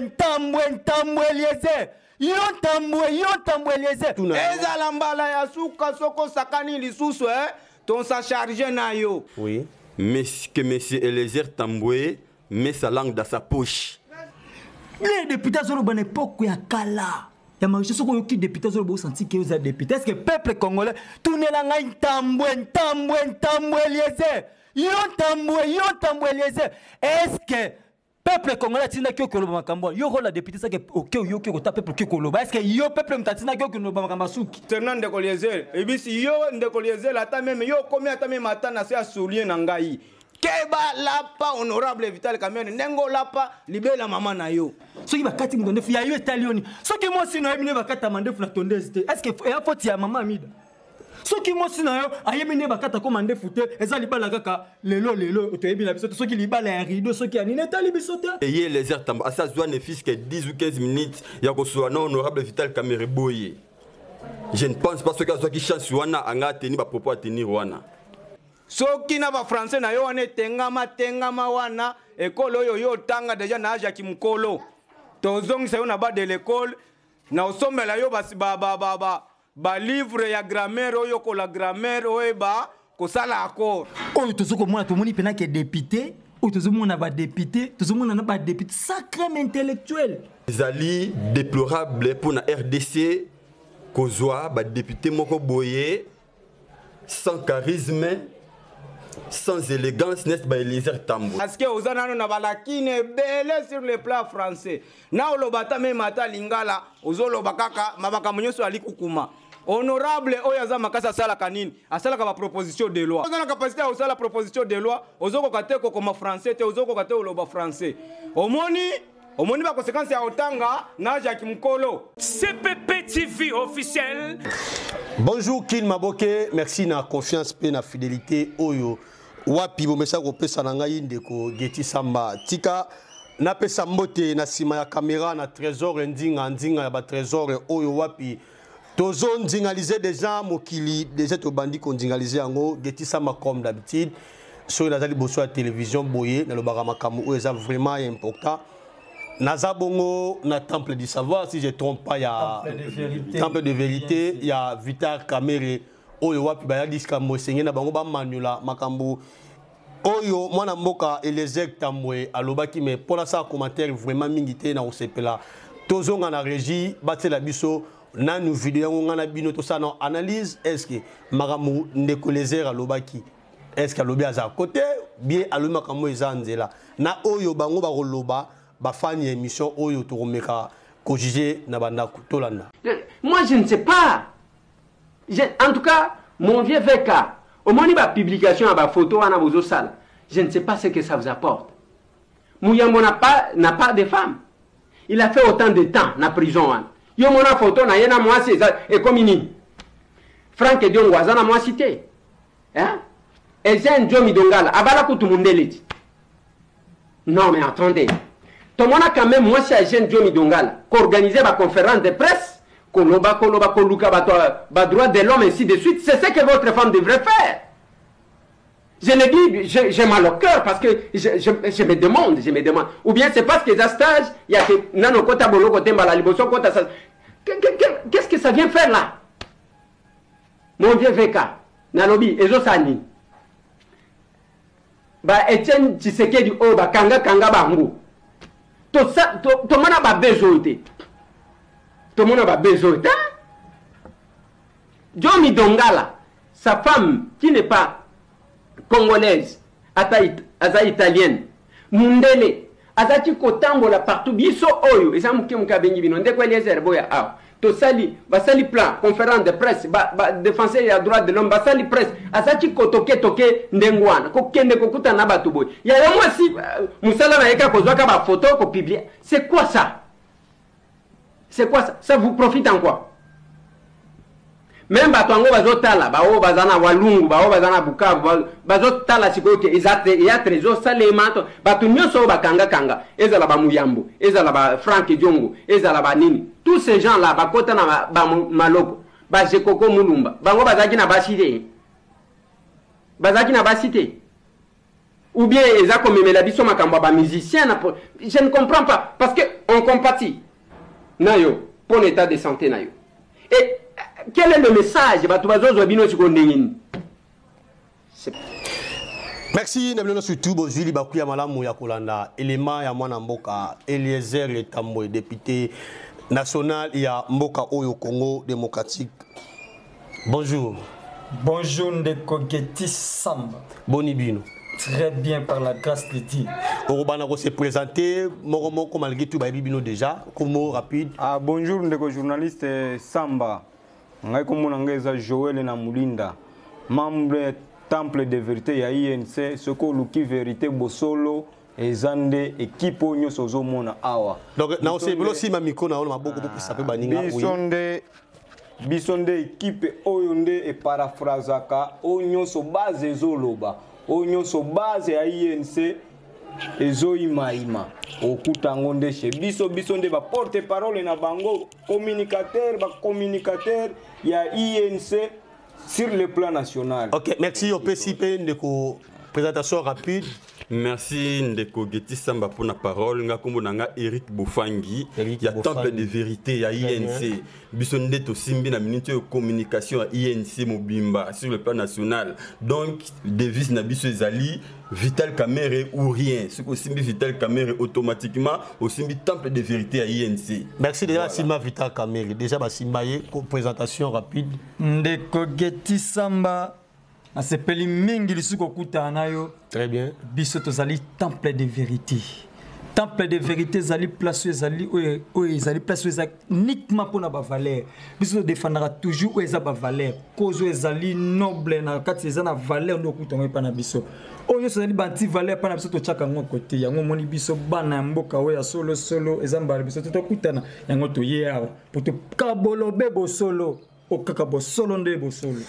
Ntambwe, Ntambwe, Ntambwe Eliezer. Yo Ntambwe, yo Ntambwe Eliezer. Ezala mbala ya suka soko osakani lisusu eh, tonsa charge na yo. Oui. Mais que monsieur Eliezer Tambwe met sa langue dans sa poche. Les députés azoloba na époque ya kala ya marché, soki oyoki député azoloba, osanti ke oza député. Est ce que peuple congolais, tunela ngai Ntambwe, Ntambwe, Ntambwe Eliezer, yo Ntambwe, yo Ntambwe Eliezer, est ce que peuple congolais atindaki yo koloba makambo wana? Yo kola député sake oke oyoki okota peuple oke koloba. Est ce que yo peuple moto atindaki yo koloba makambo ya suki? Terna ndeko Eliezer, ebisi yo ndeko Eliezer, ata même yo okomi ata même ata na se ya soulier na ngai. Keba, lapa honorable Vital Kamerhe ndenge olapa libela mama na yo. Soki bakati moto ndefu ya yo, etali yo nini? Soki mwasi na yo bino bakatama ndefu na tondezi te, est ce que eya foti ya mama Amida? Soki mwasi na yo ayebi nde bakata koma ndefu te, eza libala kaka lelo lelo toyebi na biso te. Soki libala ya rideau, soki ya nini, etali biso te. Eye Eliezer Tambwe asi azwa ne fût-ce que 10 ou 15 minutes ya kosola na honorable Vital Kamerhe boye, je ne pense pas soki azwaki chance wana anga ateni bapropos atenir wana. Soki na bafrançais na yo wana etengama tengama wana, ekole oyo yo otanga deja na age ya kimokolo, tozongisa yo na ba de l'école na osombela yo balivre ba, ba, ba, ba, ba livre ya grammaire oyo kola grammaire oyeba kosala accord. Oyo tozo komona, tomoni mpena ke député oyo tozomona, badéputé tozomona na badéputé sacrém intellectuel. Ezali déplorable mpo na RDC kozwa badéputé moko boye sans charisme, sans élégance, neti ba Eliezer Tambwe. Parce que oza nano na balakine ebele sur le plan français na oloba ata même ata lingala, ozoloba kaka makambo nyonso ali kukuma. Honorable oyo aza makasi asalaka nini? Asalaka baproposition de loi. Oza na capacité ya kosala proposition de loi, ozokoka te kokoma français te, ozokoka te oloba français. Omoni, omoni baconséquence ya kotanga na jaki mokolo. CPP TV officiel. Bonjour Kin Maboke, merci na confiance pe na fidélité oyo wapi bomesa kopesa na ngai ndeko Geti Samba. Tika napesa mbote na nsima ya caméra na Trésor Ndinga Ndinga ya batrésor oyo wapi tozo ndingalize déjà mokili, déjà tobandi kondingalize yango. Geti Samba, comme d'habitude, soki naza liboso ya télévision boye, nalobaka makambo oyo eza vraiment important. Naza bongo na Temple du savoir, si je trompe pas, ya Temple de vérité. Temple de vérité ya Vital Kamerhe oyo wapi baya likambo esenge na bango bamaniola makambo oyo mwana mboka Eliezer Tambwe alobaki. Mais mpo nasala commentaire vraiment mingi te, na kosepela tozonga na régie, batiela biso nanu video yango, ngai na bino tosala na analyse. Est ce que makambo ndeko Eliezer alobaki, est ce que alobi aza côté bien, alobi makambo eza nzela na oyo bango bakoloba? Bafani ya émission oyo, tokomeka kojuge na bandako, tolanda. Moi, je ne sais pas. En tout cas, mon vieux VK, omoni ba publication ya ba photo wana bozosala, je ne sais pas ce que ça vous apporte. Muyambo n'a pas de femme. Il a fait autant de temps na prison wana. Yo mona photo na ye na mwasi eza ekomi nini? Frank Diongo aza na mwasi te. Hein? Eugène Diomi Dongala abala kutu mundele ti. Non mais attendez. Tomona quand même mwasi ya Eugène Diomi Dongala koorganiser ba conférence de presse, koloba koloba, koluka bato ba droit de l'homme, ainsi de suite. C'est ce que votre femme devrait faire. Je le dis, j'ai mal au cœur parce que je me demande, je me demande. Ou bien c'est parce que eza stage, il y a que nano kota boloko tembala liboso kota ça. Qu'est-ce que ça vient faire là? Mon vieux VK, nalobi, ezosala nini? Ba Etienne Tshisekedi oyo bakanga kanga bango, tomona babeze oyo te, tomona babeze oyo te. Diomi Dongala, sa femme qui n'est pas congolaise, ata aza italienne, mundele, azalaki kotambola partout. Biso oyo eza moke moke, abengi bino, ndeko Eliezer boya awa, tosali, basali plan conférence de presse, ba défenseur ya droit de l'homme basali presse, azalaki kotoketoke ndenge wana, kokende kokutana na bato boye. Ya yo mwasi, mosala na ye kaka kozwaka bafoto, kopublier. C'est quoi ça? C'est quoi ça? Ça vous profite en quoi? Même bato yango bazotala, baoyo baza na Walungu, baoyo baza na Bukavu, bazotala sikoyo ke eza théâtre ezosalema. Bato nyonso oyo bakangakanga, ezala bamuyambo, ezala ba Frank Diongo, ezala banini, tous ces gens là bakota na bamaloko, bajekoko Mulumba, bango bazalaki na basi te? Bazalaki na basi te? Ou bien eza komemela biso makambo ya bamusicien na? Je ne comprends pas, parce que on Tokompati na yo mpo na état de santé na yo. Et quel est le message bato bazozwa bino sikoyo ndenge nini? Merci na bino surtout bozwi libaku ya malamu ya kolanda elema ya mwana mboka Eliezer Tambwe, député national ya mboka oyo Congo démocratique. Bonjour. Bonjour ndeko Getty Samba. Boni bino. Très bien par la grâce de Dieu. Okobanda ko se présenter moko moko malgré tout bayebi bino déjà comme rapide. Ah bonjour ndeko journaliste Samba. Ngai kombo na ngai eza Joël na Mulinda. Membre temple de vérité ya INC, soki oluki vérité bosolo eza nde ekipe oyo nyonso ozomona awa. Donc na osepelo sima micro na yo na maboko bopesa pe baninga. Biso nde biso nde ekipe oyo nde eparaphrasaka oyo nyonso base ezoloba, oyo nyonso base ya INC ezoyimayima, okuta yango nde chez biso. Biso nde ba porte parole na bango, communicateur, ba communicateur ya INC sur le plan national. Ok, merci. Opesi pe ndeko présentation rapide. Merci ndeko Getty Samba pour la parole. Nga kombo nanga Eric Bofangi. Eric ya Bofangi. Temple de vérité ya INC. Biso nde tosimbi na minute ya communication ya INC mobimba sur le plan national. Donc devise na biso ezali Vital Kamerhe ou rien. Soki osimbi Vital Kamerhe automatiquement osimbi Temple de vérité ya INC. Merci déjà voilà. Simba Vital Kamerhe. Déjà ba simba ye présentation rapide. Ndeko Getty Samba nasepeli mingi lisusu kokutana na yo. Très bien. Biso tozali temple de vérité. Temple de vérité ezali place oyo ezali oyo, oyo ezali place oyo eza uniquement mpona ba valeur. Biso todefendaka toujours oyo eza ba valeur. Cause oyo ezali noble na kati eza na valeur nde okuta yango epai na biso. Oyo nyonso ezali ba anti-valeur epai na biso totiaka yango kote. Yango omoni biso bana ya mboka oyo ya solo solo eza mbala biso te tokutana yango toye awa po tokabolobe bosolo. O kaka bosolo nde bosolo.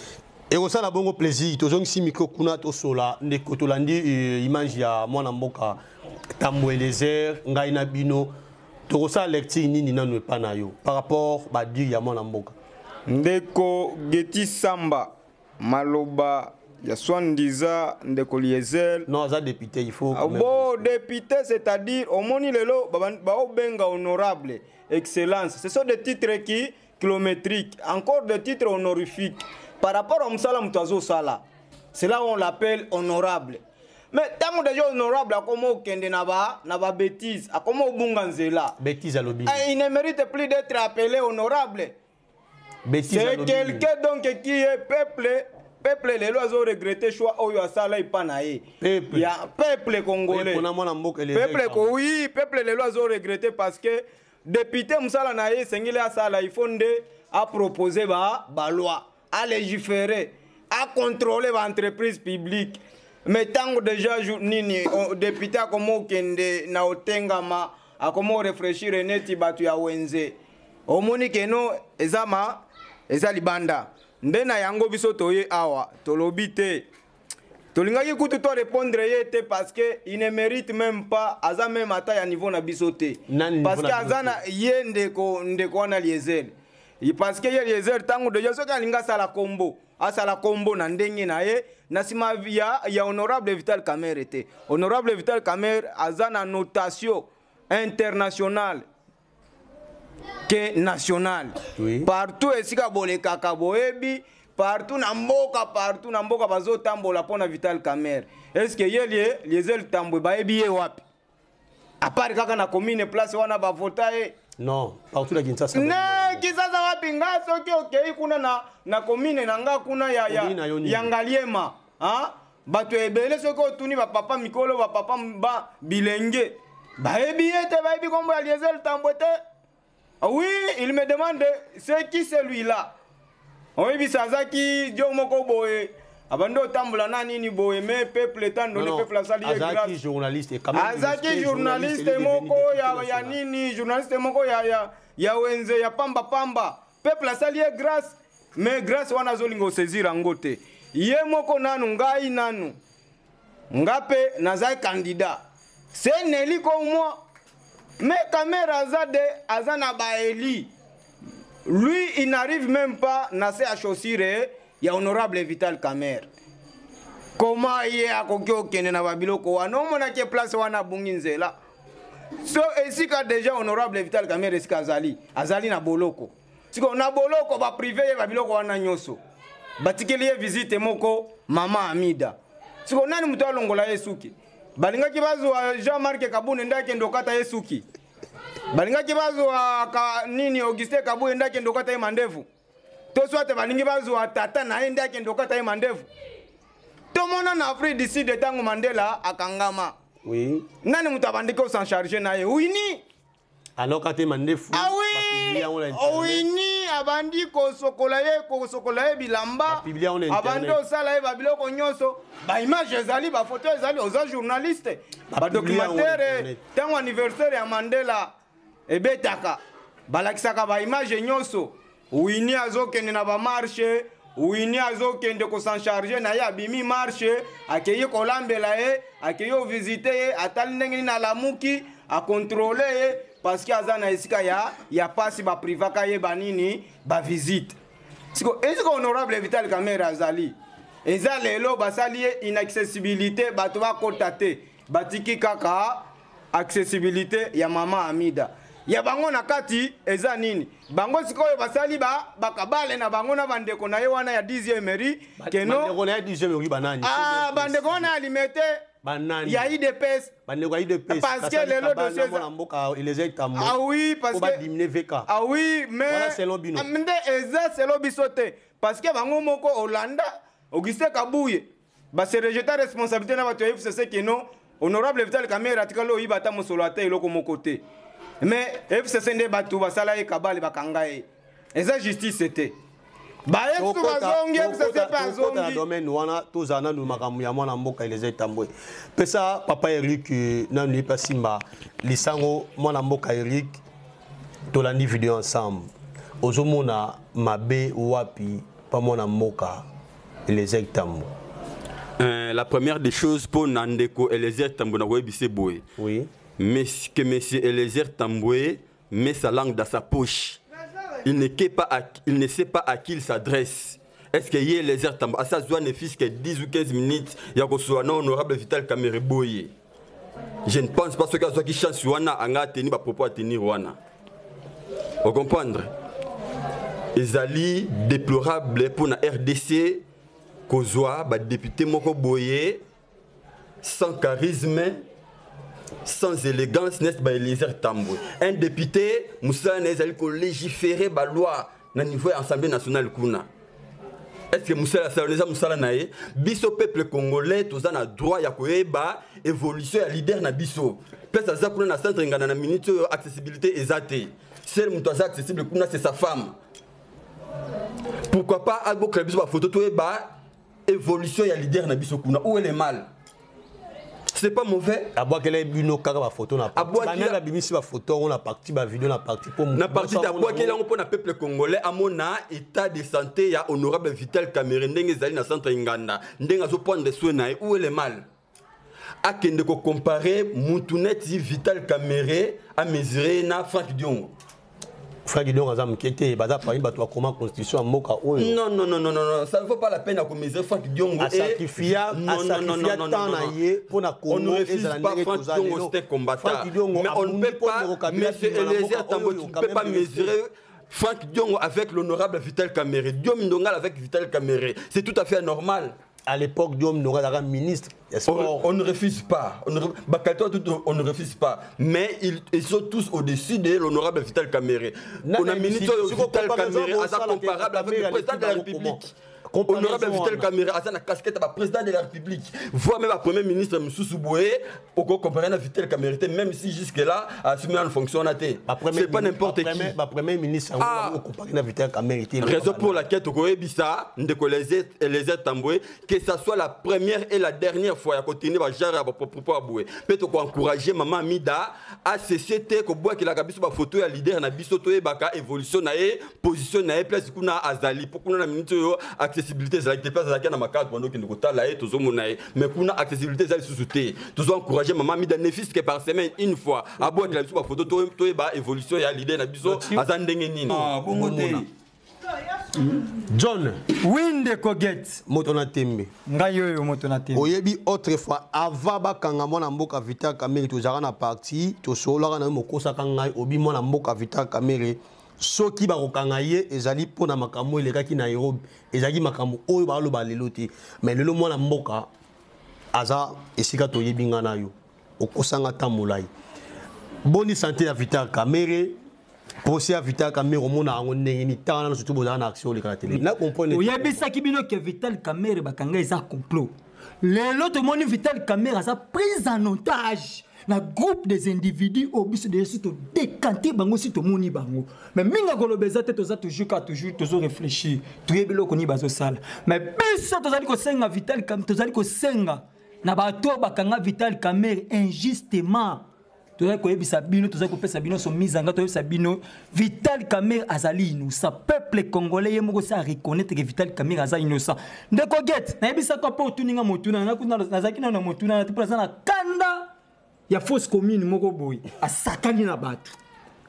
Ekosala bongo plaisir tozongisi micro kuna tosola ndeko tolandi image ya mwana mboka Tambwe Eliezer ngai na bino tokosala lecture nini nanu epa na yo par rapport ba dire ya mwana mboka. Ndeko Getty Samba maloba ya soi-disant ndeko Eliezer. Non, aza député, il faut quand même Bon, député, c'est-à-dire omoni lelo baobenga honorable, excellence, ce sont des titres qui kilométriques, encore des titres honorifiques par rapport à mosala moto azosala. C'est là où on l'appelle honorable. Mais tant que déjà honorable, akoma okende na ba, na ba bêtise, akoma obunga nzela. Bêtise à l'objet. Ah, il ne mérite plus d'être appelé honorable. Bêtise à C'est l'objet. quelqu'un donc qui est peuple, peuple lelo azo regretter choix oyo asala epa na ye. Peuple. Ya peuple congolais. Oui, pona mwana mboka ele Peuple ezali ko, oui, peuple lelo azo regretter parce que député musala na ye sengeli asala, il faut nde a proposer ba, ba loi, a légiférer, a contrôler ba entreprise publique. Mais tant que déjà nini, o, député akoma okende na otengama, akoma réfléchir neti batu ya wenze. Omoni keno eza ma, eza libanda. Nde na yango biso toye awa, tolobi te. Tolingaki kutu to répondre ye te parce que il ne mérite même pas, aza même ata ya niveau na biso te. Nani niveau Parce na que biso aza na te? ye ndeko, ndeko wana Eliezer. Ye, parce que ye Eliezer tango déjà soki alinga asala kombo, asala kombo na ndenge na ye, na sima ya honorable Vital Kamerhe te. Honorable Vital Kamerhe aza na notation internationale ke nationale. Oui. Partout esika bolekaka boyebi, partout na mboka, partout na mboka bazotambola mpona Vital Kamerhe. Est-ce que ye Eliezer Tambwe bayebi ye wapi? À part kaka na commune place wana bavota ye. Non, partout na Kinshasa. Ne, Kinshasa wapi? Nga soki okei kuna na commune na nga kuna Commune na yo nini? ya Ngaliema, hein? Bato ebele soki otuni ba papa mikolo, ba papa ba bilenge, bayebi ye te, bayebi kombo ya Eliezer Tambwe te. Oui, il me demande c'est qui celui-là. Oyebi azaki dio moko boye. Abando tambola na nini boye, mais peuple étant donné, Non, non. peuple asali ye Azaki grâce. journaliste et quand même Azaki respect, journaliste journaliste, il est moko devenu ya, député ya national. nini, journaliste moko ya, ya, ya wenze, ya pamba pamba. Peuple asali ye grâce, mais grâce wana azolinga saisir yango te. Ye moko nanu, ngai nanu. Nga pe nazali candidat. C'est Nelly comme moi. Mais Kamerhe aza de, aza na ba eli. Lui, il n'arrive même pas na se à chaussure ya honorable Vital Kamerhe. Comment ye akoki okende na babiloko wana? Omonaki place wana abungi nzela. So esika déjà honorable Vital Kamerhe esika azali, azali na boloko. Siko na boloko ba privé ye ba biloko wana nyonso. Batikeli ye visite moko mama Amida. Siko nani moto alongola ye suki? Balingaki bazwa Jean-Marc Kabund nde akende okata ye suki. Balingaki bazwa ka, nini Augustin Kabuye nde akende okata ye mandevu. To soit balingi bazwa tata na ye nde akende okata ye mandevu. Tomona na Afrique du Sud ntango Mandela akangama. Oui. Nani moto abandiki ko s'en charger na ye? Winnie. Aloka te mandefu. Ah oui. Winnie abandi kosokola ye, kosokola ye bilamba. Abandi osala ye babiloko nyonso. Ba image ezali, ba photo ezali, oza journaliste. Ba documentaire ntango anniversaire ya Mandela ebetaka balakisaka ba image nyonso. Winnie azokende na ba marche, Winnie azokende ko s'en charger na ye, abimi marche, akeyi kolambela ye, akeyi ovisite ye, atali ndenge nini alamuki, akontrole ye parce que aza na esika ya ya pasi, ba privaka ye ba nini, ba visite. Siko esika honorable Vital Kamerhe azali, eza lelo basali ye inaccessibilité, bato bakota te, batiki kaka accessibilité ya mama Amida. Ya bango na kati eza nini? Bango sikoyo basali ba bakabale na bango na bandeko na ye wana ya 10e rue, keno bandeko na ye 10e rue banani? Ah, bandeko wana ya Limete, banani? Ya IDPS. Bandeko ya IDPS. Parce que lelo dossier eza mboka Eliezer Tambwe. Ah oui, parce que ba diminuer VK. Ah oui, mais voilà selon bino. Nde eza selon biso te. Parce que bango moko Hollanda, Augustin Kabuye, ba se rejeter responsabilité na bato ya FCC keno honorable Vital Kamerhe atikali oyiba ata mosolo ata eloko moko te. Mais FCC nde bato basala ye kabale bakanga ye. Eza justice te. Ba yesu bazongi FCC pe azongi. Na domaine wana tozala nanu makambo ya mwana mboka Eliezer Tambwe. Pesa papa Eric nanu ye simba lisango mwana mboka Eric, tolandi video ensemble. Ozomona mabe wapi pa mwana mboka Eliezer Tambwe? La première des choses pour Nandeko Eliezer Tambwe na koyebise boye. Oui. Mais que monsieur Eliezer Tambwe met sa langue dans sa poche. Il ne sait pas à, il ne sait pas à qui il s'adresse. Est-ce que ye Eliezer Tambwe asa zwa ne fils que 10 ou 15 minutes ya kosoa na honorable Vital Kamerhe boye? Je ne pense pas ce qu'il a chance wana anga tenir ba propos à tenir wana. Vous comprendre? Ezali déplorable pour la RDC kozwa ba député moko boye sans charisme, sans élégance, n'est-ce pas Eliezer Tambwe? Un député mosala na ezali ko légiférer ba loi na niveau ya Assemblée nationale kuna. Est-ce que mosala sala eza mosala na ye? Biso peuple congolais toza na droit ya koyeba évolution ya leader na biso. Place aza kuna na centre ngana na minute oyo accessibilité eza te. Seul moto aza accessible kuna c'est sa femme. Pourquoi pas abokela biso ba photo toyeba évolution ya leader na biso kuna? Où est le mal? C'est pas mauvais. Abwakela bino kaka ba photo na parti. Abwakela Banana bimisi ba photo na parti, ba vidéo na parti po Na parti mutu abwakela ngo pona peuple congolais amona état de santé ya honorable Vital Kamerhe ndenge ezali na centre Nganda, ndenge azo prendre soin na ye. Où est le mal? Akende ko comparer mutu neti Vital Kamerhe a mesurer na Franck Diongo. Franck Diongo aza moke te, baza parmi bato bakoma constitution ya mboka oyo. Non, non, non, non, non, non, ça ne vaut pas la peine ya komesurer Franck Diongo et Asakrifia, Non, non, non, asakrifia non, non, temps non, na non. ye mpo na On Congo ne refuse ezala pas ndenge Franck toza Diongo, lelo. c'est un combattant. Franck Diongo Mais on ne abundi peut mpo pas, ndeko Kabila monsieur bima na Eliezer mboka Tambwe, oyo, tu ne quand peux même pas de respect. mesurer Franck Diongo avec l'honorable Vital Kamerhe, Diomi Ndongala avec Vital Kamerhe. C'est tout à fait anormal. À l'époque, Diomi Ndongala era ministre des Sports. On ne refuse pas. On ne Bakali, tout, on ne refuse pas. Mais ils sont tous au-dessus de l'honorable Vital Kamerhe. Non, On a mais ministre si, si Vital comparaison, Kamerhe, bon, aza ça, la comparable avec le Kamerhe, président de la elle est République. Comparaison, Honorable Vital hein. Kamerhe, aza na casquette ya président de la République. Voire même le premier ministre Moussou Boué, au comparé à Vital Kamerhe, même si jusque-là, a assumé une fonction na te. Ba premier C'est pas ministre, n'importe ba qui. premier, ba premier ministre, Ah. on comparé à Vital Kamerhe, il était Raison là-bas. pour laquelle tokoyebisa ndeko Eliezer Tambwe, que ça soit la première et la dernière fois ya kotenir ba genre ya ba propos ya boye. Pe toko encourager maman Amida à cesser te kobwakelaka biso ba photo ya leader na biso toyebaka évolution na ye, position na ye, place kuna azali. Po kuna na minute oyo accessibilité ezalaki te, place azalaki na makasi bando okende kotala ye, tozomona ye. Mais kuna accessibilité ezali lisusu te. Tozo encourager maman Amida ne fût-ce que par semaine une fois abwakela biso ba photo toyeba évolution ya leader na biso Mathieu. aza ndenge nini. Ah, bongo te. John. Oui ndeko Get. Moto na tembe. Ngai oyo moto na tembe. Oyebi autrefois avant bakanga mwana mboka Vital Kamerhe tozalaka na parti tosololaka na yo mokosaka ngai obi mwana mboka Vital Kamerhe soki bakokanga ye ezali mpo na makambo elekaki Nairobi ezalaki makambo oyo baloba lelo te mais lelo mwana mboka aza esika toyebi ngai na yo okosanga ntango molai boni sante ya Vital Kamerhe procès ya Vital Kamerhe omona yango ndenge nini tanga nano surtout bozala na action oleka na tele na comprendre oyebisaki bino ke Vital Kamerhe bakanga eza complot lelo tomoni Vital Kamerhe aza prise en otage na groupe des individus oyo biso deja si todekante bango si tomoni bango mais mingi akoloba eza te toza toujours ka toujours tozo réfléchir toyebi eloko nini bazosala mais biso tozali kosenga Vital tozali kosenga na bato oyo bakanga Vital Kamerhe injustement tozali koyebisa bino tozali kopesa bino so mise anga toyebisa bino Vital Kamerhe azali innocent peuple congolais ye moko sa reconnaître que Vital Kamerhe aza innocent ndeko get nayebisaka mpo otuni nga motuna nazalaki nano na motuna te mpo naza na kanda ya fausse commune moko boye asakani na bato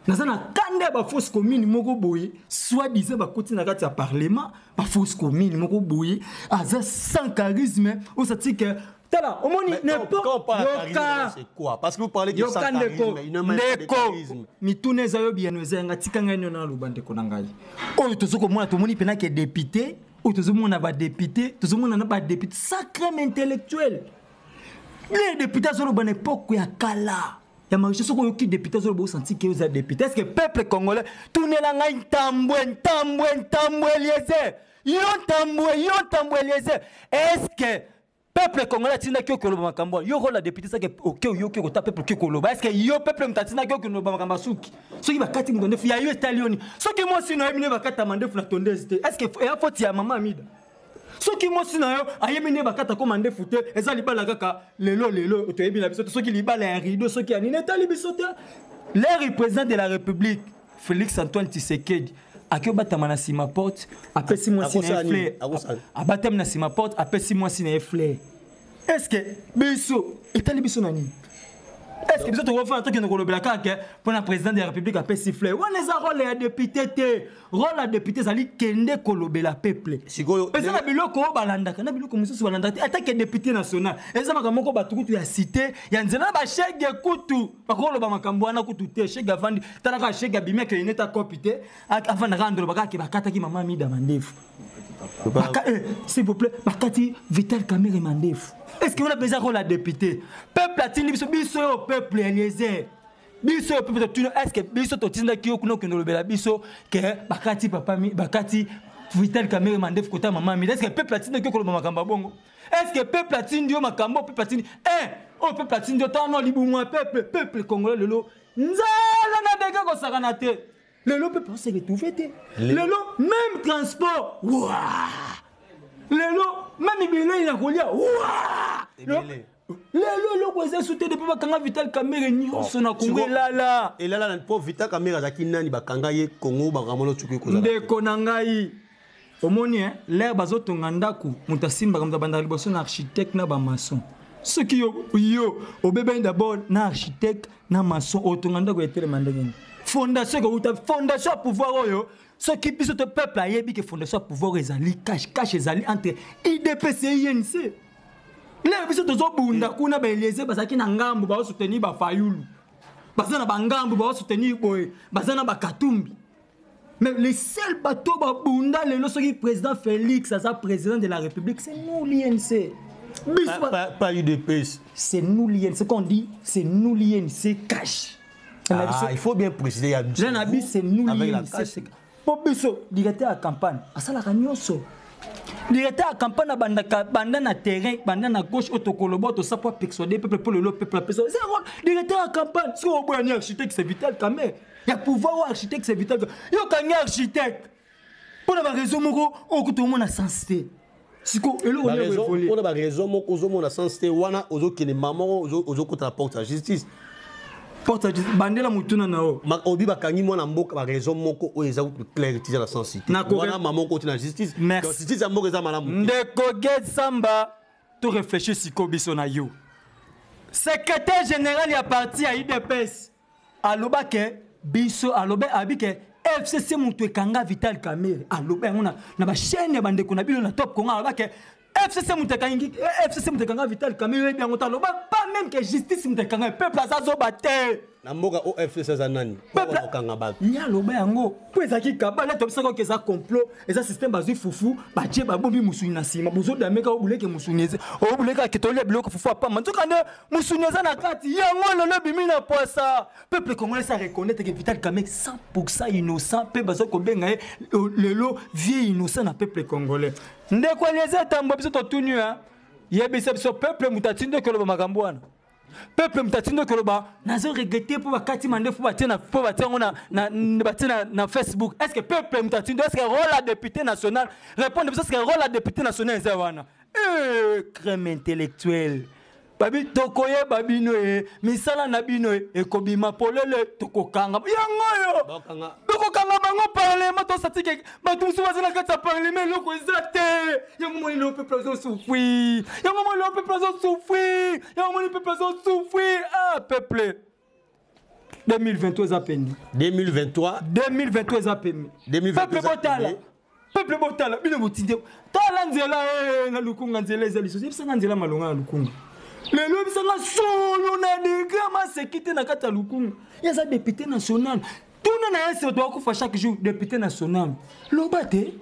naza na kanda ya bafausse commune moko boye soit disant bakoti na kati ya parlement bafausse commune moko boye aza sans charisme osati ke tala omoni yoka ndeko ndeko mituna eza yo biyano eza yanga tika ngai nio naloba ndeko na ngai oyo tozo komona tomoni mpena ke député oyo tozomona badepute tozomona na badepute sacreme intellectuel le député azoloba na epoke ya kala ya marché soki oyoki député azoloba osanti ke oza député est ce que peuple congolais tunela ngai ntambwe ntambwe ntambwe eliezer yo ntambwe yo ntambwe eliezer est ce que peuple congolais atindaki yo koloba makambo wana yo role ya député sake oke oyoki okota peuple oke koloba est ce que yo peuple moto atindaki yo koloba makambo ya suki soki bakati moto ndefu ya yo etali yo nini soki mwasi na yo bino bakatama ndefu na tondezi te est ce que eya foti ya mama amida soki mwasi na yo ayebi nde bakata koma ndefu te eza libala kaka lelo lelo toyebi na biso te soki libala ya rido soki ya nini etali biso te le président de la république Félix Antoine Tshisekedi ake obatama na nsima porte apesi mwasi na ye fleur abatami na nsima porte apesi mwasi na ye fleur est ce que biso etali biso na nini est ce que biso tokofana tokende kolobela kaka ke mpo na président de la république apesi fleur wana eza role ya député te role ya député ezali kende kolobela peuple eza na biloko oyo balandaka na biloko mosusu balandaka te atake député national eza makambo moko bato kutu ya cité ya nzela na bashege kutu bakoloba makambo wana kutu te shege avandi tala kaka shege abimi akende neti akopi te avanda kaka ndoloba kaka ke bakataki mama mida mandefu eh, s'il vous plaît bakati vital kamere mandefu est ce que wana mpenza role ya député peuple atindi biso biso oyo peuple eliezer biso oyo peuple totuni est ce que biso totindaki yo kuna okende olobela biso ke bakati papa bakati vital kamere mandefu kota mama mida est ce que peuple atindaki yo koloba makambo ya bongo est ce que peuple atindi yo makambo oyo peuple atindi eh, oyo peuple atindi yo tano libumu ya peuple peuple congolais lelo nzala na ndenge kosakana te lelo peuple ose retrouve te lelo même transport wa lelo meme bilei na kolia wa lelo eloko eza esu te depuis bakanga vital kamere nyonso na kongo elala elala mpo vital kamere azalaki nani bakanga ye kongo bakamona otuki kozala ndeko na ngai Omoni hein, l'air bazotonga ndako, moto asimbaka moto abandaka liboso na architecte na bamaçon. Soki yo, yo obebani d'abord na architecte na maçon, otonga ndako etelema ndenge nini? Fondation ekowuta, fondation ya pouvoir oyo soki biso to peuple ayebi ke fondation ya pouvoir ezali cash cash ezali entre IDPC et INC. Lelo biso tozobunda kuna ba Eliezer bazalaki na ngambo bao soutenir ba Fayulu. Baza na bangambo bao soutenir boye, baza na ba Katumbi. Mais les seuls bateaux babunda lelo soki président Félix aza président de la République, c'est nous l'INC. Pas, pas, pas UDPS. C'est nous l'INC. Quand on dit c'est nous l'INC cash. Ah, il faut bien préciser. Jean Abi, c'est nous l'INC. Po biso directeur ya campagne asalaka nyonso directeur ya campagne abandaka banda na terrain banda na gauche oyo tokoloba tosa po apersuade peuple mpo lelo peuple apesa eza role directeur ya campagne soki oboya ni architecte c'est vital kamer ya pouvoir oyo architecte c'est vital yo okangi architecte mpo na bareseau moko oyo kutu omona sens te siko eloko mpona baraison moko ozomona sens te wana ozokende ma moko ozokota na porte ya justice porte ya justice bandela motuna na yo obi bakangi mwana mboka baraison moko oyo eza kutu claire tiza na sens te wana mama moko oti na justice justice ya mboka eza malamu ndeko get samba to réfléchir sikoyo biso na yo secrétaire général ya parti ya idps aloba ke biso alobe abi ke FCC moto ekanga Vital Kamerhe aloba yango na, na bachaîne ya bandeko na bino na Top Congo aloba ke FCC moto ekangi FCC moto ekanga Vital Kamerhe oyebi yango te aloba pas même que justice moto ekanga ye peuple aza zoba te na mboka o FCC aza nani peuple okanga bato ye aloba yango mpo ezalaki kabala tobisaka oke eza complot eza système bazwi fufu batie babombi mosuni na nsima bozodameka obuleke mosuni eza obuleka ketolia biloko fufu apamba nzoka nde mosuni eza na kati yango lelo ebimi na pwasa peuple congolais sa reconnaître que Vital Kamerhe 100% innocent mpe baza kobenga ye lelo vieux innocent na peuple congolais ndeko Eliezer Tambwe biso totuni hein yebisa biso peuple moto atindi okoloba makambo wana peuple moto atindi okoloba nazo regrette mpo bakati mandefu batie na mpo batie yango na, na, batie na, na facebook est ce que peuple moto atindi est ce que rôle ya député national répondre biso est ce que rôle ya député national eza wana eh, crème intellectuelle babi tokoyeba bino e misala na bino e ekobima polele tokokanga yango oyo tokokanga bango parlement tosatike bato mosusu baza na kati ya parlement eloko eza te yango moni lelo peuple azosouffrir yango moni lelo peuple azosouffrir yango moni peuple azosouffrir ah peuple 2023 eza pene 2023 2023 eza pene peuple botala peuple botala bino botindi tala nzela eh, na lukunga nzela eza lisusu yebisanga nzela malonga na lukunga lelo yebisanga solo na degre maseki te na kati ya lukunga ye aza député national tuna na ye se toakufa chaque jour député national loba te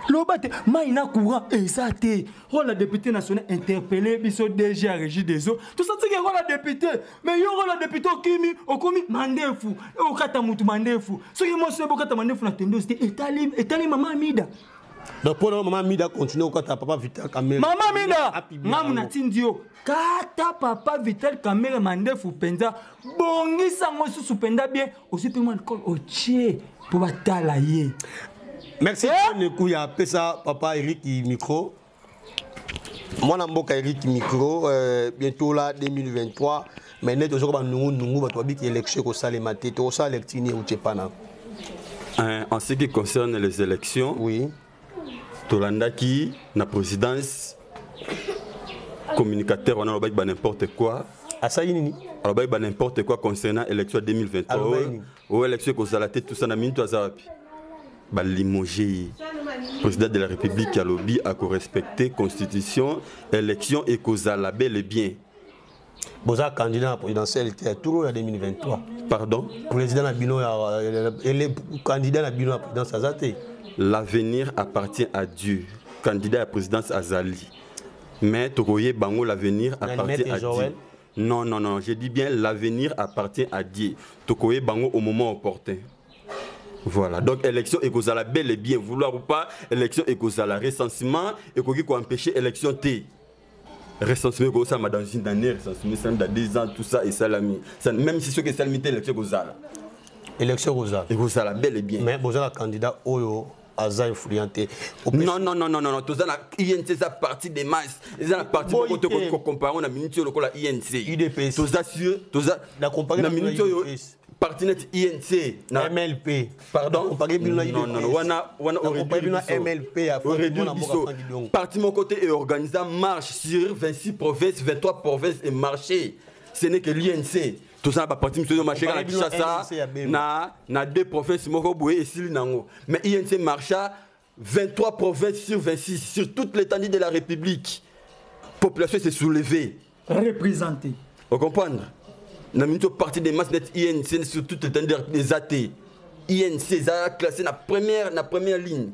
loba te mai na courant eza te role ya député national interpelle biso dg ya régie des eaux tosatiki role ya député mais yo role ya député okimi okomi mandefu okata motu mandefu soki mwasi oyo bokata mandefu na tendosi te etali, etali mama amida donc mpo na mama amida continue kokata papa vital kamere mama amida ngamu natindi yo kata papa vital kamere mandefu mpenza bongisa yango susu mpenza bien ozwi mpe mwa alcool otie mpo batala ye merci eh? nekuya apesa papa eric micro mwana mboka eric micro euh, bientôt là 2023 mais nde tozoka banungunungu bato babiki élection ekosalema te tokosala lecture nini euti epana euh, en ce qui concerne les élections oui tolandaki na présidence communicateur wana alobaki ba n'importe quoi asali nini alobaki ba n'importe quoi concernant élection ya 2023 oyo élection ekozala te tout ça na minute aza wapi balimoge ye président de la république alobi akorespecte constitution élection ekozala bel et bien boza candidat na présidentielle te ya tour oyo ya 2023 pardon président na bino ya candidat na bino ya présidence aza te l'avenir appartient à dieu candidat ya présidence azali mais tokoyeba bango l'avenir appartient à dieu non non non je dis bien l'avenir appartient à dieu tokoyeba bango au moment opportun Voilà, donc élection ekozala bel et bien, vouloir ou pas, élection ekozala recensement ekoki ko empêcher élection te. Recensement ekosalama dans une année, recensement esalami dans deux ans, tout ça esalami. Ça, même si soki esalami te élection ekozala. Élection ekozala. Ekozala bel et bien. Mais bozala candidat oyo aza influent te. Non non non non non, toza na INC eza parti des masses. Eza na parti moko tokoki ko comparer na minute oyo lokola INC. UDPS. Toza sur toza na comparer na minute oyo parti neti INC na MLP. Pardon? Comparer bino na Non non non, wana wana comparer bino na MLP ya réduire biso. Parti moko te et organisa marche sur 26 provinces, 23 provinces et marché. Ce n'est que l'INC. Toza na ba parti mosusu marché na Kinshasa na na deux provinces moko boye esili nango. Mais INC marcha 23 provinces sur 26 sur toute l'étendue de la République. Population s'est soulevée. Représentée. Vous comprenez? Na minute parti des masses net INC sur toute l'étendue des AT. INC eza classé na première na première ligne.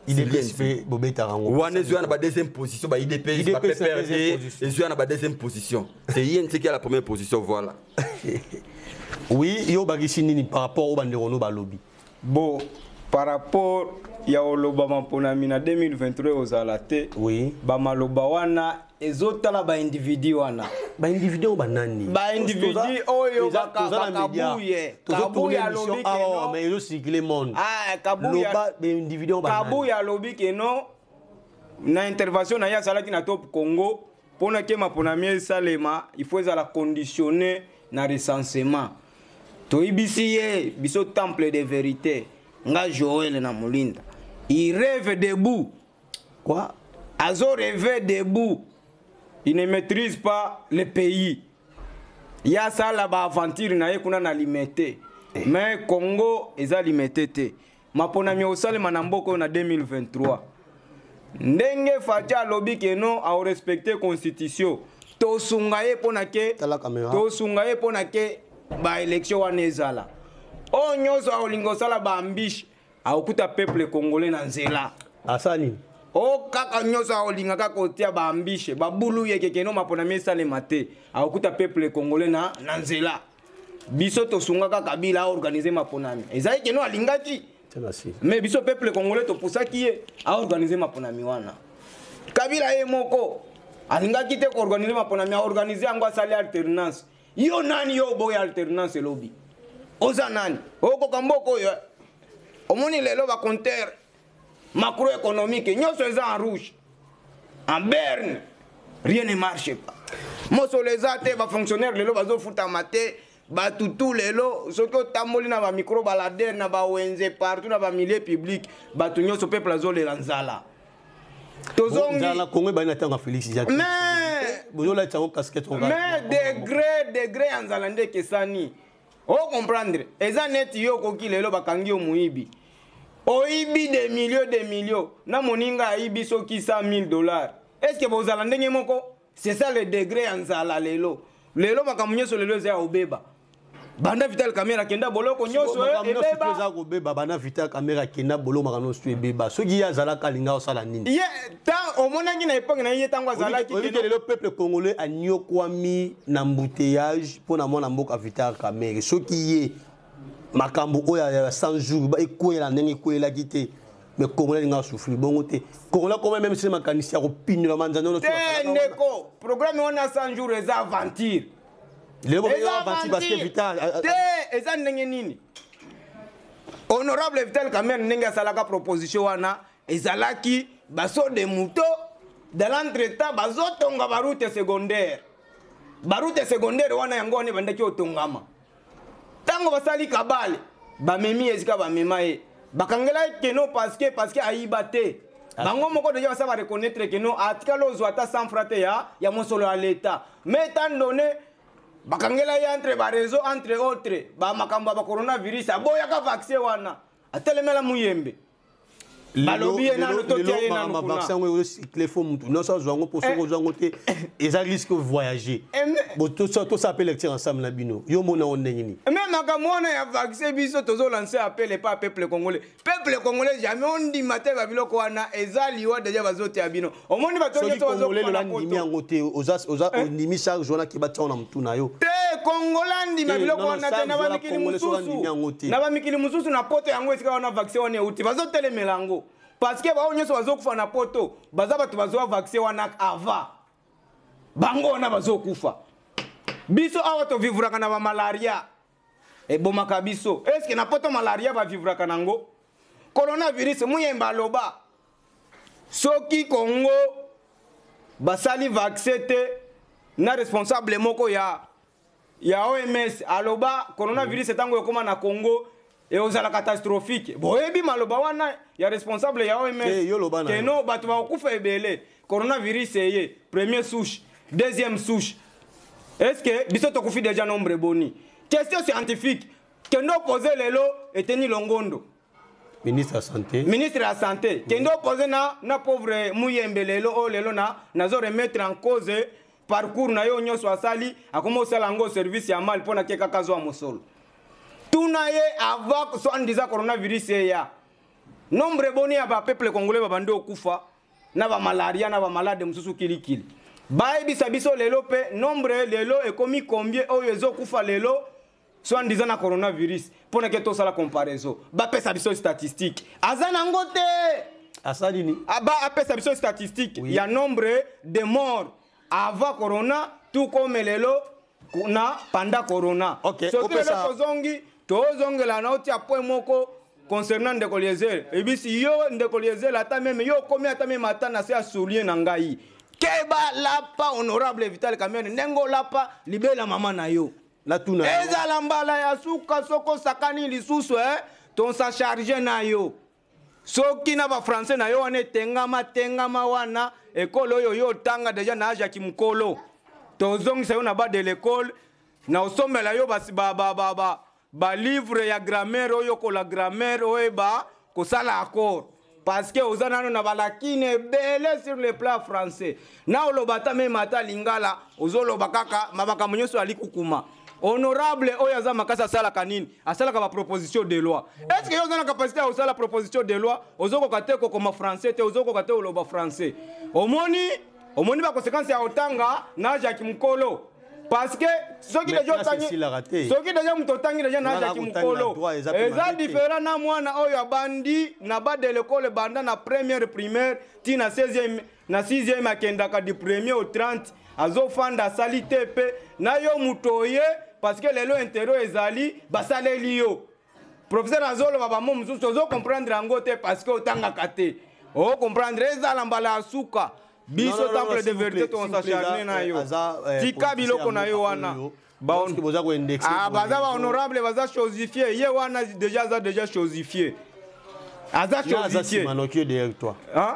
IDPS mpe bobetaka yango wana ezwa na ba deuxième position ba IDPS ba PPRD ezwa na ba deuxième position c'est INC qui a la première position voilà oui yo bakisi nini par rapport au bandeko no balobi bon par rapport ya olobama mponami na 2023 ozala te oui. bamaloba wana ezotala baindividu wana baindividu oyo banani baindividu oyo bakabuye kabuye alobi keno ezocircule monde ah, loba baindividu oyo banani kabuye alobi keno na intervention na ye asalaki na top congo mpo na kema mponami esalema il faut ezala conditionne na recensement toyibisi ye biso temple de verite nga joel na molinda il rêve debout quoi azo rêve debout il ne maîtrise pas le pays ye asala baaventure na ye kuna na limete Mais Congo eza limete te. Maponami osalema na mboka oyo na 2023. Ndenge Fatshi alobi ke non ao respecter constitution. Tosunga ye pona ke Tala caméra. tosunga ye pona ke ba élection wana ezala. Oyo nyonso akolinga osala ba ambiche akokuta peuple congolais na nzela. Asala nini? O kaka nyonso akolinga kaka kotia ba ambiche babulu ye keke no maponami esalema te, akokuta peuple congolais na nzela. Biso tosungaka Kabila aorganize maponami, ezali keno alingaki, mais biso peuple congolais topusaki ye aorganize maponami wana. Kabila ye moko alingaki te koorganize maponami, aorganize yango, asali alternance. Yo nani yo oboya alternance? Elobi oza nani? Okoka mboka oyo omoni lelo bacompteur macroéconomique nyonso eza en rouge, en berne, rien ne marche pas. Mosolo eza te, bafonctionnaire lelo bazofutama te. Bato tu lelo soki otamboli na bamicro baladere, na bawenze, partout na bamilieu public, bato nyonso, peuple azolela nzala. Tozongi nzala na Congo ebali na ntango ya Félix. Mais bozolatisa yango casquette. Mais degré ya nzala nde ekesani. Ocomprendre, eza neti yo okoki lelo bakangi yo moyibi, oyibi des millions de millions, na moninga ayibi soki 100 000 $, est ce que bozala ndenge moko? C'est ça le degré ya nzala lelo. Lelo makambo nyonso lelo eza ya obeba. Banda Vital Kamerhe akenda boloko, nyonso ebeba. Eza kobeba banda Vital Kamerhe akenda boloko, makambo nyonso ebeba. Soki ye azalaka, alinga osala nini? Ye tan omonaki na epoke na ye ntango azalaki. Oyebi ke lelo peuple congolais anyokwami na embouteillage mpo na mwana mboka Vital Kamerhe. Soki ye, makambo oyo ya 100 jours ekweyela ndenge ekweyelaki te, mais congolais alinga asouffrir bongo te. Congolais koma même sile makanisi ya kopindola manzana. Te, ndeko, programme wana 100 jours eza aventure. Lelo aventure parce que Vital Te, eza ndenge nini? Honorable Vital Kamerhe, ndenge asalaka proposition wana, ezalaki basaut de mouton. Dans l'entretemps bazotonga baroute secondaire. Baroute secondaire wana, yango wana ebandaki otongama. Ntango basali kabale, bamemi esika bamema ye, bakangela ye keno parce que ayiba te. Bango moko deja basa bareconnaître keno atikali ozwa ata 100 franc te ya mosolo ya l'État. Mais étant donné bakangela ye entre baréseau, entre autres bamakambo ya bacoronavirus, aboyaka vaccin wana, atelemela Muyembe, balobi ye nano totia ye nano kuna. Vaccin yango ezocycle, fo mutu nyonso azwa yango, mpo soki ozwa yango te, eza risque voyager. Tosala mpe lecture ensemble na bino. Yo mona yango ndenge nini? Mais makambo wana ya vaccin, biso tozolancer appel epa peuple congolais. Peuple congolais, jamais ondima te babiloko wana, eza liwa deja bazoteya bino. Omoni bato nyonso congolais lelo andimi yango te, oza ondimi charge wana ke batia na mutu na yo? Te, congolais andima biloko wana te. Na bamikili mosusu, na bamikili mosusu, na poto yango, esika wana vaccin wana euti, bazotelemela yango parce que bao nyonso bazokufa na poto baza bato bazwa vaccin wana avant. Bango wana bazokufa. Biso awa tovivraka na bamalaria ebomaka biso. Est-ce na poto malaria bavivraka nango? Coronavirus, Muyemba aloba soki Congo basali vaccin te, na responsable moko ya OMS aloba coronavirus ntango ekóma na Congo eozala catastrophique. Boyebi maloba wana ya responsable ya OMS keno bato bakokufa ebele. Coronavirus eye première souche, deuxième souche, est ce que biso tokufi déjà nombre boni? Question scientifique, kende opose lelo Eteni Longondo, ministre ya santé. Ministre ya santé, kende opose na pauvre Muyembe lelo oyo. Lelo na nazo remettre en cause parcours na yo nyonso asali, akoma osala yango service ya mal mpo na ke kaka azwa mosolo. Tuna ye avant soi-disant coronavirus eya, nombre boni ya bapeuple congolais babandi okufa na bamalaria, na bamalade mosusu kilikili? Bayebisa biso lelo mpe nombre lelo ekomi combien oyo ezokufa lelo soi-disant na coronavirus, mpo na ke tosala comparaison. Bapesa biso statistique, aza nango te. Asali nini? Aba apesa biso statistique ya nombre de morts avant corona, tout comme lelo na pendant corona. Soki lelo tozongi, tozongela na otia point moko concernant ndeko Eliezer. Ebisi yo, ndeko Eliezer, ata même yo okomi, ata même ata na se ya soulier na ngai, keba, lapa. Honorable Vital Kamerhe, ndenge olapa libela mama na yo, natuna. Ezala mbala ya suka. Soki osakani lisusu, tosa charge na yo. Soki na bafrançais na yo wana etengama tengama wana, ekole oyo yo otanga deja na age ya kimokolo, tozongisa yo na ba de l'école na osombela yo basi ba, ba, ba, ba. Balivre ya grammaire, oyokola grammaire, oyeba kosala accord, parce que oza nano na balakine ebele sur le plan français. Na oloba ata meme ata lingala, ozoloba kaka makambo nyonso ali kukuma. Honorable oyo aza makasi asalaka nini? Asalaka baproposition de loi. Est ce que yo oza na capacité ya kosala proposition de loi? Ozokoka te kokoma français te, ozokoka te oloba français. Omoni, omoni baconséquence ya otanga na jaki mokolo, parce que soki Mais deja classe otangi, esilaka te. Soki deja moto otangi deja na Nga na jaki kotanga mokolo, droit, eza pe eza mabe te. différent na mwana oyo abandi na ba de l'école, banda na première primaire ti na 16e, na 6e, akendaka du premier au 30, azofanda, asali te mpe na yo moto oye, parce que lelo intero ezali basaleli yo. Professeur azoloba bamo mosusu, ozocomprendre yango te parce que otangaka te, ocomprendre. Ezala mbala ya suka, biso Non, non, non, temple de s'il vous vérité, plaît, s'il vous plaît, tokosacharne na yo. aza, Tika politicien biloko na yo mboka wana. oyo. Parce que boza koindexe Ah, boye. baza bahonorable, baza chosifié. Ye wana déjà aza déjà chosifié, aza Na aza chosifié. nsima noki yo derrière toi. Hein?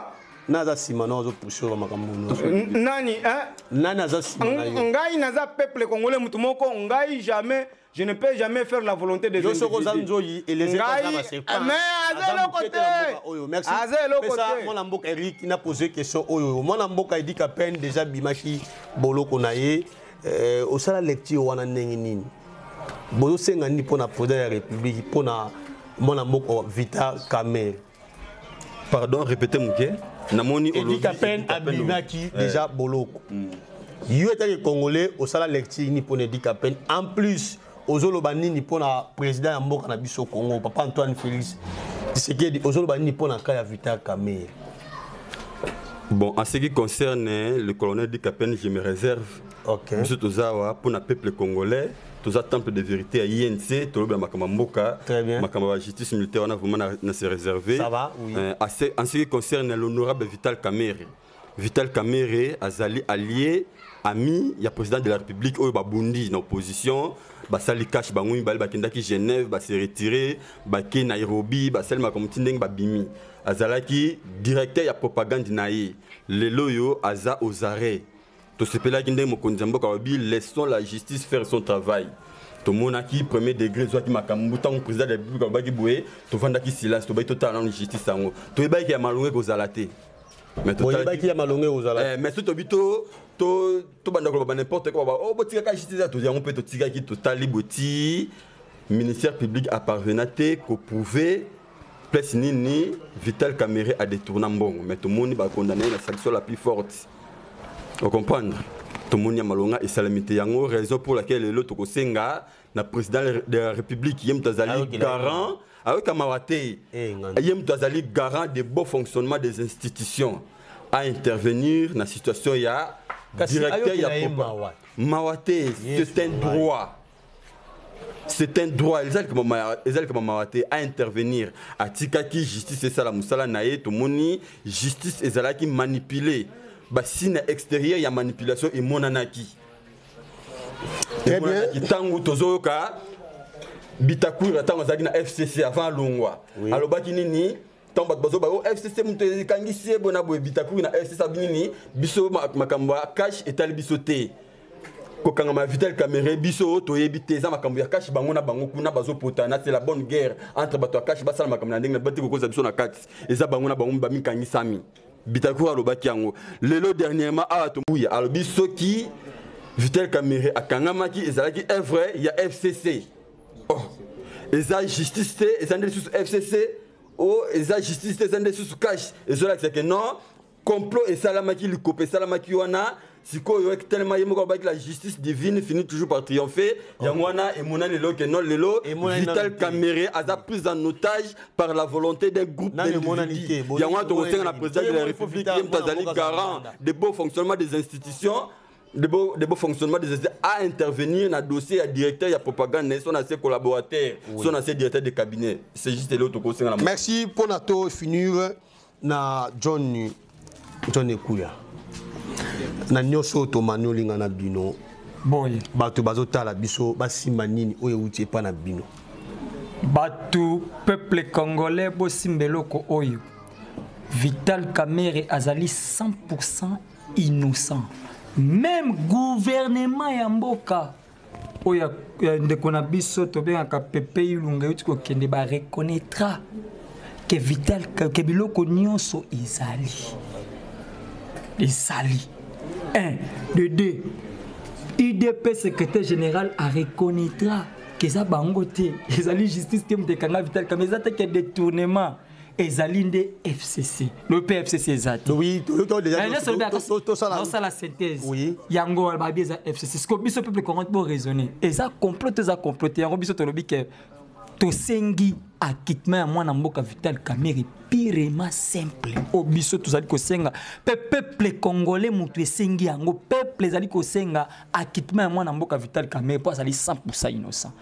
Na aza nsima na ozopousse oyo makambo nyonso. Nani, hein? Nani aza nsima na yo? Ngai naza peuple congolais, mutu moko. Ngai jamais, je ne peux jamais faire la volonté des Yo soki oza individus. nzoi, Eliezer aza Ngai ba serpent. mais aza eloko moke te. na mboka oyo. Merci. Aza eloko Pesa te. mwana mboka Eric na pose question oyo. Mwana mboka Eddy Kapend déjà bimaki boloko na ye. Osala lecture wana ndenge nini? Bozosenga nini mpona président ya République, mpona mwana mboka Vital Kamerhe? Pardon, répétez moke, namoni Eddy olobi Kapend Eddy Kapend. abimaki déjà boloko. Yo etaki congolais, osala lecture nini mpona Eddy Kapend? En plus, ozoloba nini mpona président ya mboka na biso Congo, papa Antoine Félix Tshisekedi? Ozoloba nini mpona ka ya Vital Kamerhe? Bon, en ce qui concerne le colonel Eddy Kapend, je me réserve. Biso toza awa mpona peuple congolais, toza temple de vérité ya INC, tolobela makambo ya mboka. Très bien. Makambo ya justice militaire wana, vraiment na se réservé. Ça va, oui. En ce qui concerne l'honorable Vital Kamerhe, Vital Kamerhe azali allié, ami ya président de la République oyo babundi na opposition, basali cash bango mibale, bakendaki Genève, base retiré, bake Nairobi, basali makambo ti ndenge babimi. Azalaki directeur ya propagande na ye. Lelo oyo aza aux arrêts. Tosepelaki ndenge mokonzi ya mboka alobi: "Laissons la justice faire son travail." Tomonaki premier degré ezwaki makambo. Ntango président de la République alobaki boye, tovandaki silence, tobaki totala nano justice yango. Toyebaki ya malongo ekozala te. Mais Boyebaki ya malongo ekozala. Eh, mais soki tobi tobanda koloba n'importe quoi, oh, botikaka justice ya yango mpe totikaki, totali boti ministère public aparvena te koprouve place nini Vital Kamerhe adétourna mbongo. Mais tomoni bakondamne na sanction la plus forte, ocomprendre? Tomoni ya malonga esalemi te. Yango raison pour laquelle lelo tokosenga na président de la République, ye moto azali Ayokela ye. garant, ayoka mawa te. Eh, ngani. Ye moto azali garant de bon fonctionnement des institutions, à intervenir na situation ya Kasi directeur ya ayokela ye mawa. Mawa te. Yesu C'est un ngai. droit, c'est un droit. Ezali kama mawa te, à intervenir. Atikaki justice esala mosala na ye. Tomoni justice ezalaki manipulé, basigne extérieur ya manipulation emonanaki. Très bien. Emonanaki ntango tozoyoka Bitakwira, ntango azalaki na FCC avant alongwa, alobaki nini? Ntango bato bazoba o FCC moto ekangisi ye boye na boye, Bitakwira na FCC abi nini? Biso makambo ya cash etali biso te. Kokangama ya Vital Kamerhe, biso toyebi te, eza makambo ya cash, bango na bango kuna bazopotana, c'est la bonne guerre entre bato ya cash, basala makambo na ndenge na bati kokoza biso na kati, eza bango na bango bamikangisami. Bitakwira alobaki yango. Lelo dernièrement awa tobuya alobi soki Vital Kamerhe akangamaki, ezalaki œuvre ya FCC. Oh, eza justice te, eza nde lisusu FCC. O eza justice te, eza nde lisusu cash. Ezolakisa ke non, complot esalamaki, likopa esalamaki wana. Sikoyo tellement ye moko alobaki: "La justice divine finit toujours par triompher." Yango wana emonani lelo ke non, lelo Emonani Vital nanu te. Kamerhe aza prise en otage par la volonté d'un groupe Nanu emonani te. d'individus. Yango wana tokosenga na président de la République, ye moto azali garant de bon fonctionnement des institutions, de beau fonctionnement des institutions, à intervenir na dossier ya directeur ya propagande na ye, so na ses collaborateurs, so na ses directeur de cabinet. C'est juste eloko tokosenga na Merci. Mpona to finir na John, John Ekuya, na nyonso oyo tomani olinga na bino, Boye. bato bazotala biso basimba nini oyo euti epa na bino? Bato, peuple congolais, bosimba eloko oyo: Vital Kamerhe azali 100 innocent. Même gouvernement ya mboka Oyo ya ndeko na biso tobengaka Pepe Ilunga euti kokende ba reconnaîtra que Vital que biloko nyonso ezali. Ezali. 1 2 2 UDP secrétaire général a reconnaîtra que eza bango te ezali justice te moto ekanga Vital Kamerhe eza te que détournement ezali nde fcc le mpe fcc eza te osala synthèse yango wana babi eza fcc siko biso peuple congolais bo raisonner eza complot eza complot yango biso tolobi ke tosengi acquittement ya mwana mboka vital kamere pirema simple oyo biso tozali kosenga mpe peuple congolais moto esengi yango peuple ezali kosenga acquittement ya mwana mboka vital kamere mpo azali 100 innocent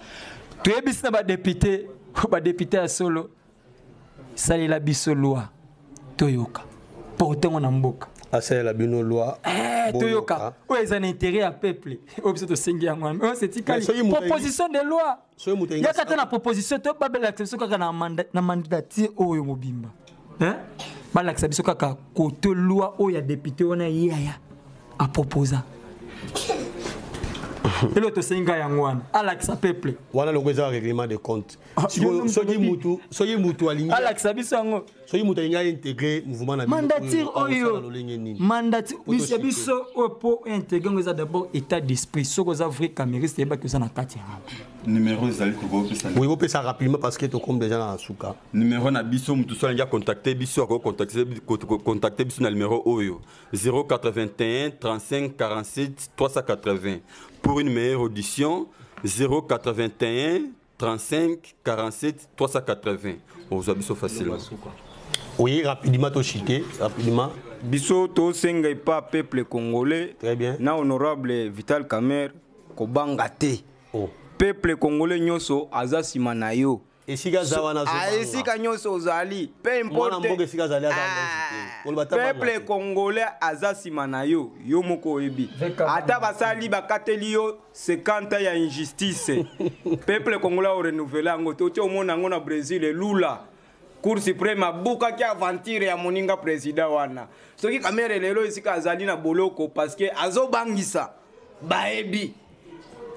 toyebisi na badepute badepute ya solo salela biso loi toyoka porte yango na mboka asalela bino loi eh, toyoka oyo eza na intérêt ya peuple oyo biso tosengi yango wana oyo setikali proposition de loi yaka ata na proposition to babelakisa biso kaka na mandature oyo mobimba balakisa biso kaka kote loi oyo ya député wana yaya aproposa eloko tosengi yango wana alakisa peuple wana loko eza règlement de compte Ah, soki mutu soki mutu alingi alakisa biso yango soki mutu alingi aintegre mouvement na mandature oyo mandature biso biso oyo mpo integre yango eza d'abord état d'esprit soki oza vrai cameriste yebaki oza na kati ya awa numéro ezali tokopesa oui bopesa rapidement parce que tokomi déjà na suka numéro na biso mutu so alingi acontacte biso akoki contacte biso na numéro oyo 081 35 47 380 pour une meilleure audition 081 35 47 380 ozwa biso facilement. Oui, rapidement tochite, rapidement. Biso tosenga epa peuple congolais. Très bien. Na honorable Vital Kamerhe kobanga te. Oh. Peuple congolais nyonso aza nsima na yo. Esika aza wana ah, esika nyonso ozali peu importe mboka esika azali aza ah, peuple congolais aza nsima na yo yo moko oyebi ata basali bakateli yo 50 ya injustice peuple congolais orenouvele yango te otie omona yango na brésil elula cour suprême abukaki aventure ya moninga président wana soki kamere lelo esika azali na boloko parce que azobangisa bayebi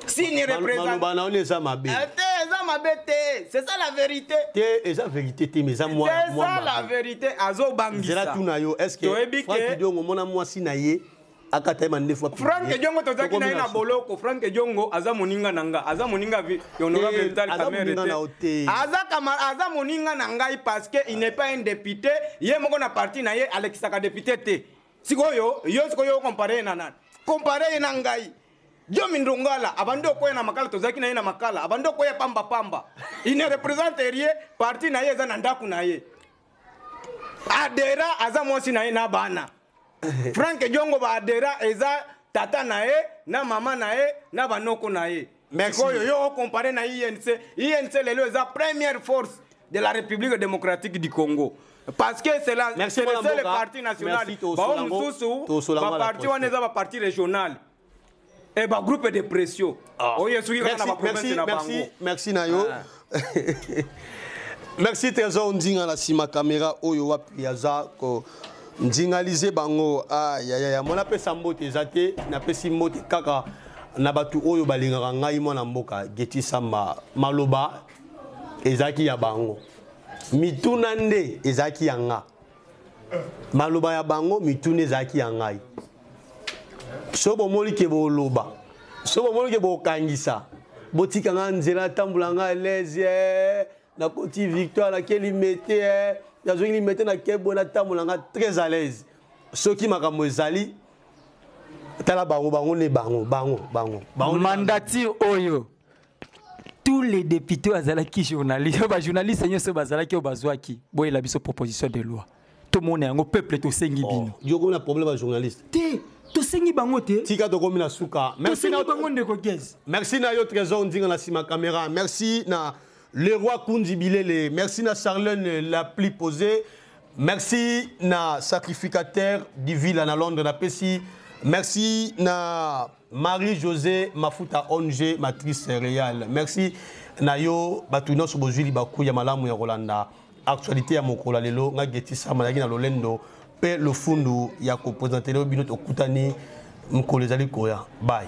si ne représente na eza mabe eh, te eza mabe te c'est ça la vérité te eza vérité te mais eza moi c'est ça la vérité azobangisa zela tuna yo est-ce que Franck Diongo mona mwasi na ye akata ye mandefu Franck Diongo tozalaki na ye na boloko Franck Diongo aza moninga na nga aza moninga honorable eh, Vital Kamerhe te aza kama aza moninga na ngai parce que il n'est pas un député ye moko na parti na ye alekisaka député te sikoyo yo sikoyo compare ye na nani compare ye na ngai Diomi Ndongala abandi okoya na makala tozalaki na ye na makala abandi okoya pamba pamba il ne représente rien parti na ye eza na ndako na ye adera aza mwasi na ye na bana Frank Diongo ba adera eza tata na ye na mama na ye na banoko na ye sikoyo yo okompare na inc inc lelo eza première force de la république démocratique du congo parce que c'est la c'est le seul parti national bao mosusu baparti wana eza baparti régional e bagroupe de pression ah. oyo esuki kaka na baprovince na bango merci na yo ah. merci trésor ndinga na nsima caméra oyo wapi aza ko ndingalize bango ayayaya ah, mwana apesa mbote eza te napesi mbote kaka na bato oyo balingaka ngai mwana mboka geti samba maloba ezalaki ya bango mituna nde ezalaki ya nga maloba ya bango mituna ezalaki ya ngai so bomoni ke boloba so bomoni ke bokangisa botika nga nzela atambola nga alaise eh, nakoti victoire nake limete eh, nazongi limete nake boye natambola nga très à l'aise soki makambo ezali tala bango bango nde bango bango bango bango mandature oyo tous les députés bazalaki journaliste oyo bajournaliste nyonso bazalaki oyo bazwaki boyela biso proposition de loi tomona yango peuple tosengi oh, bino yo okomi na problème ya journaliste te tosengi bango te tika tokomi na suka tosengi bango ndeko gez merci na yo trésor ndinga na nsima caméra merci na le roi kundi bilele merci na charlène la plus posée merci na sacrificateur du ville na londres napesi merci na Marie-Josée Mafuta ONG Matrice Réal. Merci na yo bato nyonso bozwi libaku ya malamu ya kolanda actualité ya mokolo ya lelo nga Geti Sama nazalaki na lolendo mpe lofundu ya kopresentele bino tokutani mokolo ezali koya bye.